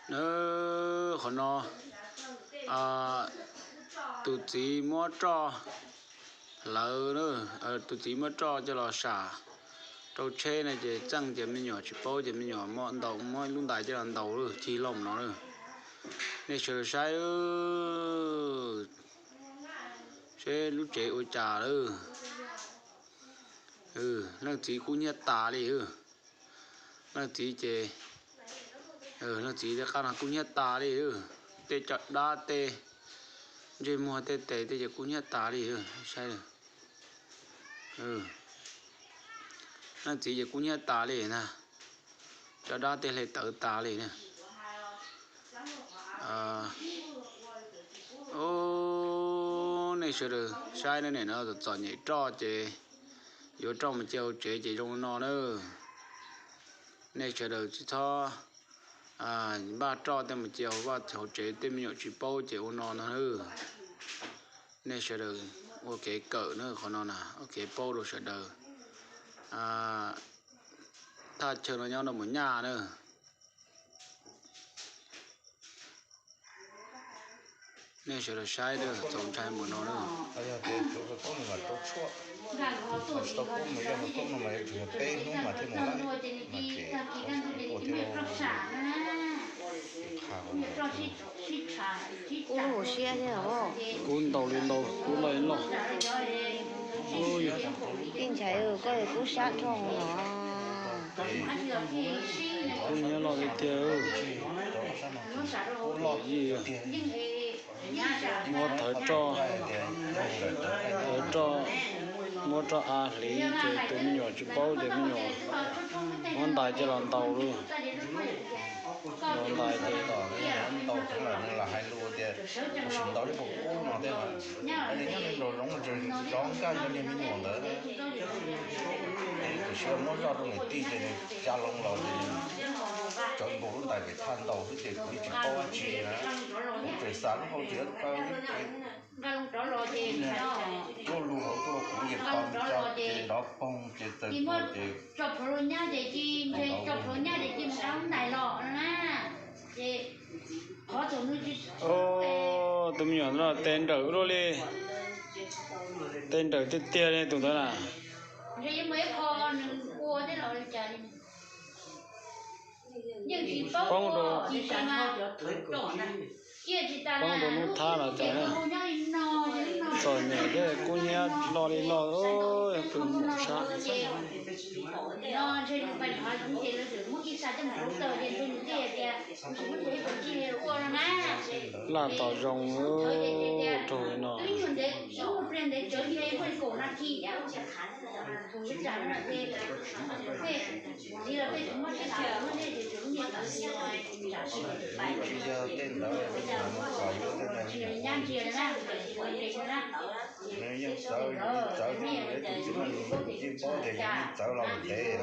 Qhov no tus txiv muab roj hlawv, tus txiv muab roj coj los sam rau tsheb no ces txeej ces me nyuam tsis paub ces me nyuam muab ntaus, muab lub ntais coj los ntaus lawm cig loj no lawm. Nej sawv daws saib, seb lub tsev ua cas lawm. Leej txiv kub hnyiab tas li. Leej txiv ces, leej txiv tej qab no kub hnyiab tas li. Tej caj dab tej ntsej muag tej tes tej ces kub hnyiab tas li. Saib, leej txiv ces kub hnyiab tas li na. Caj dab tej hle tawv tas li na. Nej sawv daws saib na, nim no txom nyem roj ces yuav roj mus cia hauv tsev ces zoo no na. Nej sawv daws tsis txhob npaj roj tej mus cia hauv vaj hauv tsev, tej me nyuam tsis paub ces ua no no na. Nej sawv daws ua kev kawm na, qhov no na ua kev paub rau sawv daws. Thaj chaw no nyob rau mus nyaj na. Nej sawv daws saib, txaus ntshai mus no na. Tau kub mas yog tau kub no mas yuav tsum yog peb hnub mas thiaj mus lawm, mas ces ua thiaj li qha. Kub loj siab thiab os. Kub ntau li ntau, kub loj li loj. Ib nchais koj kub sab dhau no. Kub hnyiab loj tiag tiag. Muab thawv roj, thawv roj, muab roj av hliv ces tus me nyuam tsis paub ces me nyuam muab ntais coj los ntaus lawm. Ntaus ntais ces ntaus coob lawm nws lam hais lus tias kuv sim ntaus li pom kub no thiab. Hais li nyob rau zoov tseem zov nkaj yog niag me nyuam ntawd. Kuv sim muab zoj rau niam tij ces nws ca loo los ces tsawv nkaus lub ntais pem thaj ntaus xwb ces kuv yeej tsis paub dab tsi na. Kuv tseem xav lub hau tseem tuaj lug hauv tuaj kuv yeej tau nrov ces nrov poog ces txawm tuaj ces Tus me nyuam no tes nrawm luaj li, tes nrawm tiag tiag li tus ntawd na. Poob rau, poob rau lub thab los cas na. Txom nyem thiab kub hnyiab loj li loj, pw mus sab. Laj tom zoo raug li no. Tsis yog tej ntawd, nws yeej txawv, yeej txawv, yeej paub tias yeej txawv los ntev.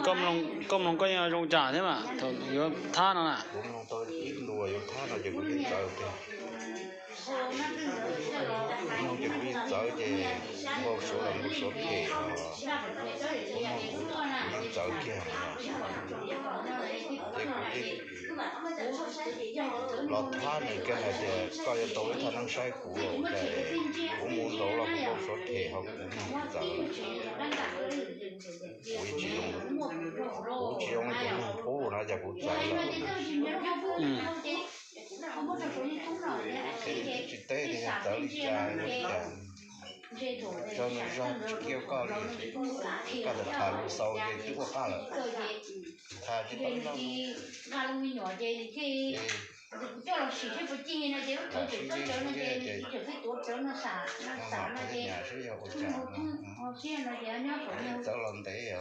Koj mloog koj yeej zoo cas thiab mas thaum yuav thab no na. Kuv mloog tau ib ntus yuav thab no ces kuv yeej txawv tiag. Mloog ces kuv yeej txawv ces npau suav los npau suav phem os. Kuv mloog kuv yeej txawv kiag. Ces kuv los thab nws kiag hais tias koj yuav tau ib thaj neeb saib kuv los, kuv mus nraud los kuv npau suav phem ho kuv mloog kuv txawv. Kuv tsis zoo, kuv tsis zoo li tus neeg qub no ces kuv txawv lawm. Tsis teb tias yog txawv li cas li cas, raug nws zog tsis kiag koj li. Koj tawm tham lus xaus ces twb ua qaj lawm. Tham tsis tau ib lo. Tham sib zeb sib zeb ces no mam qhia nyam seb yog ua cas no. Txawv los ntev os.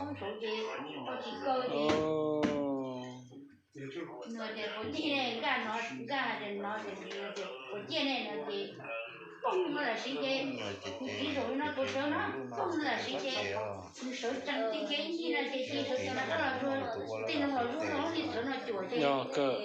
Yog kawg.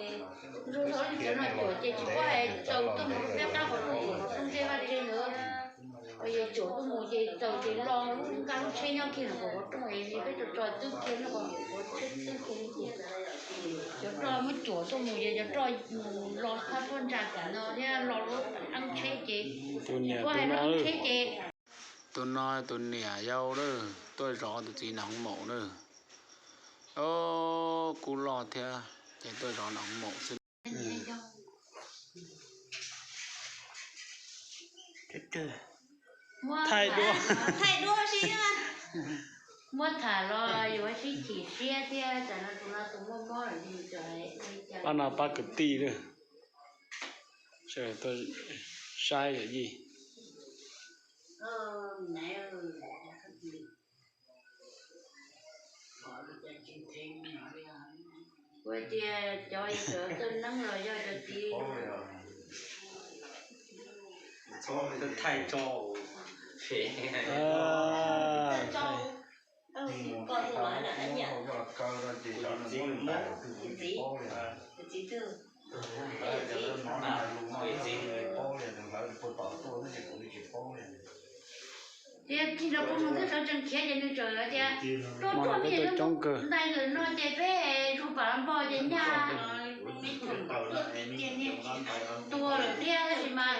Yuav tuaj mus yog cov roj mus los thab tuaj ntsa kam no thiab los lub eeb tsheb ces, tus niam tus no, tsheb ces. Tus no tus niam yau lawm tuaj zov tus txiv nws hoob maum lawm. Kub loj thiab ces tuaj zov nws hoob maum xwb. Thaij duab, thaij duab si. Muab tham los yuav sib chim siab thiab, tam no tus no tus muaj mob lawm. Pab no pab kwv tij lawm, sawv daws tuaj saib yawm yij. Ua tias cov tawg neeb los yog cov txiv. Thaij tso. Tias txij nrog peb mus twb sawv tsees khiav ces nws tseem tias tuaj tuaj me coob kawg ntais lawm no ces peb zus pam npog ces nyaj tuag lawm thiab tab sis mas